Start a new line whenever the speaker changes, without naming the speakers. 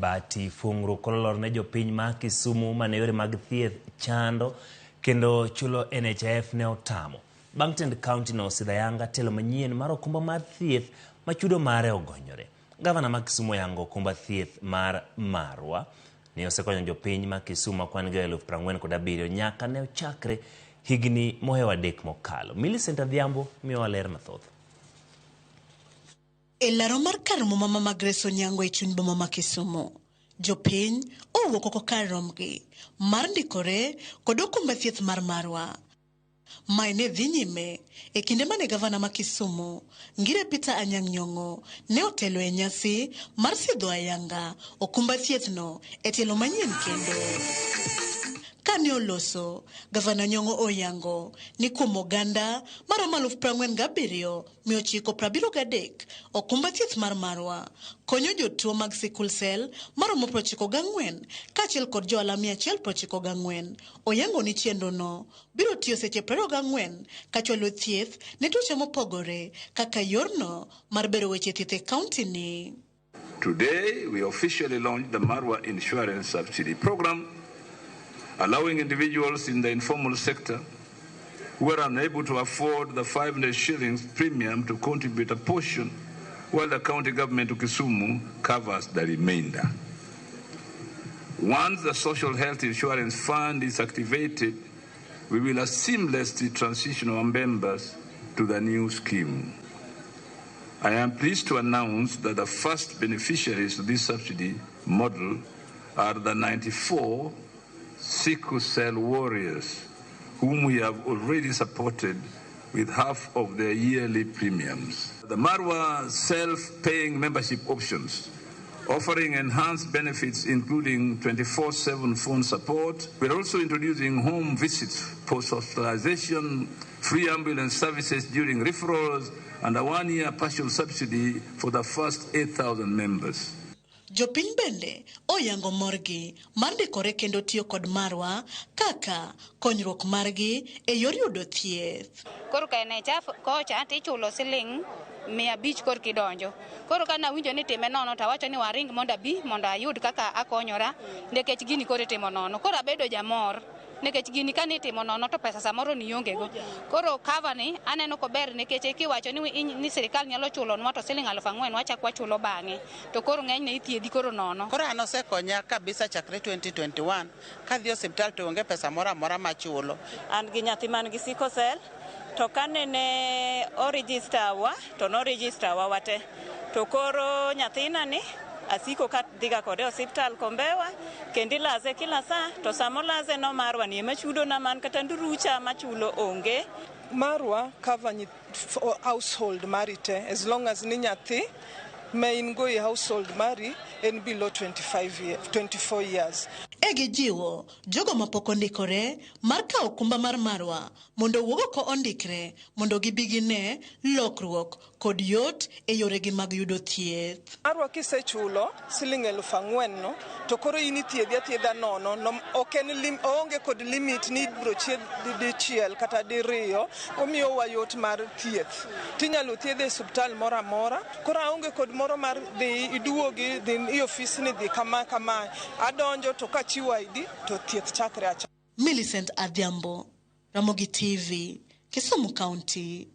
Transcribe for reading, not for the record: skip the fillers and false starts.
Bati fung'ruok koro olor ne jopiny ma Kisumu mane yore mag thieth chando kendo chulo NHIF ne otamo. Bang' tend kaunti no osidho ayanga telo manyien mar okumba mar thieth ma chudo mare ogonyore. Gavana ma Kisumu oyango okumba thieth mar Marwa ne osekonyo jopiny ma Kisumu ma kwan gi 47,000 nyaka ne ochakre higni mohewo 3 mokalo. Millicent Adhiambo miyowa ler mathoth.
E laro mar kar romo ma Mama Grace Onyango e chuny boma ma Kisumu, jopiny owuok oko kar romgi mar ndikore kod okumba thieth mar Marwa. Mae ne dhi nyime e kinde mane gavana ma Kisumu, Ngire Peter Anyang' Nyong'o ne otelo e nyasi mar sidho ayanga okumba thieth no e tielo manyien kendo. Kane oloso, gavana Nyong'o oyango ni kuom oganda maromo 47,973, okumba thieth mar Marwa konyo jotuo mag sickle cell maromo 94 kaachiel kod johala 194. Oyango ni chenro no biro tiyo seche 24 kachwalo thieth ne tuoche mopogore kaka yorno mar bero weche thieth e kaunti ni.
Today, we officially launched the Marwa Insurance Subsidy Program, allowing individuals in the informal sector who are unable to afford the 500 shillings premium to contribute a portion, while the county government of Kisumu covers the remainder. Once the Social Health Insurance Fund is activated, we will seamlessly transition our members to the new scheme. I am pleased to announce that the first beneficiaries of this subsidy model are the 94 sickle cell warriors, whom we have already supported with half of their yearly premiums. The Marwa self-paying membership options, offering enhanced benefits including 24/7 phone support. We're also introducing home visits, post-hospitalization, free ambulance services during referrals, and a 1-year partial subsidy for the first 8,000 members.
Jopiny bende oyango morgi mar ndikore kendo tiyo kod Marwa kaka konyruok margi e yor yudo thieth.
Koro ka NHIF kocha tichulo siling 500 kor kidonjo. Koro ka nawinjo ni time nono to awacho ni waring mondo abi mondo ayud kaka akonyora nikech gini koro itimo nono. Koro abedo jamor nikech gini ka nitimo nono to pesa samoro nionge go. Koro cover ni aneno kober nikech kiwacho ni sirikal nyalo chulonwa to siling 4,000 wachak wachulo bang'e. To koro ng'enyne ithiedhi koro nono.
Koro an osekonya kabisa chakre 2021 kadhi osiptal to onge pesa moro amora machulo.
An gi nyathi man gi sickle cell to kanene o register wa to no register wa wate. To koro nyathina ni asiko ka dhiga kode e osiptal Kombewa kendo ilaze kila saa to sama olaze no Marwa ni ema chudo na man kata ndurucha machulo onge.
Marwa cover household mari te as long as ni nyathi ma in go e household mari en below 24 years.
E gijiwo jogo mapok ondikore mar kawo okumba mar Marwa mondo owuog oko ondikre mondo gibi gine lokruok kod yot e yoregi mag yudo thieth.
Marwa kisechulo siling 4,000 no to koro in ithiedhi athiedha nono, no, ok en lim, oonge kod limit ni ibiro chiedh dichiel kata diriyo, omiyowa yot mar thieth. Tinyalo thiedhe e osiptal moro amora, koro aonge kod moro mar dhi iduogi dhi e ofis ni dhi kama kama, adonjo to kachiwo ID to thieth chakre acha.
Millicent Adhiambo, Ramogi TV, Kisumu County.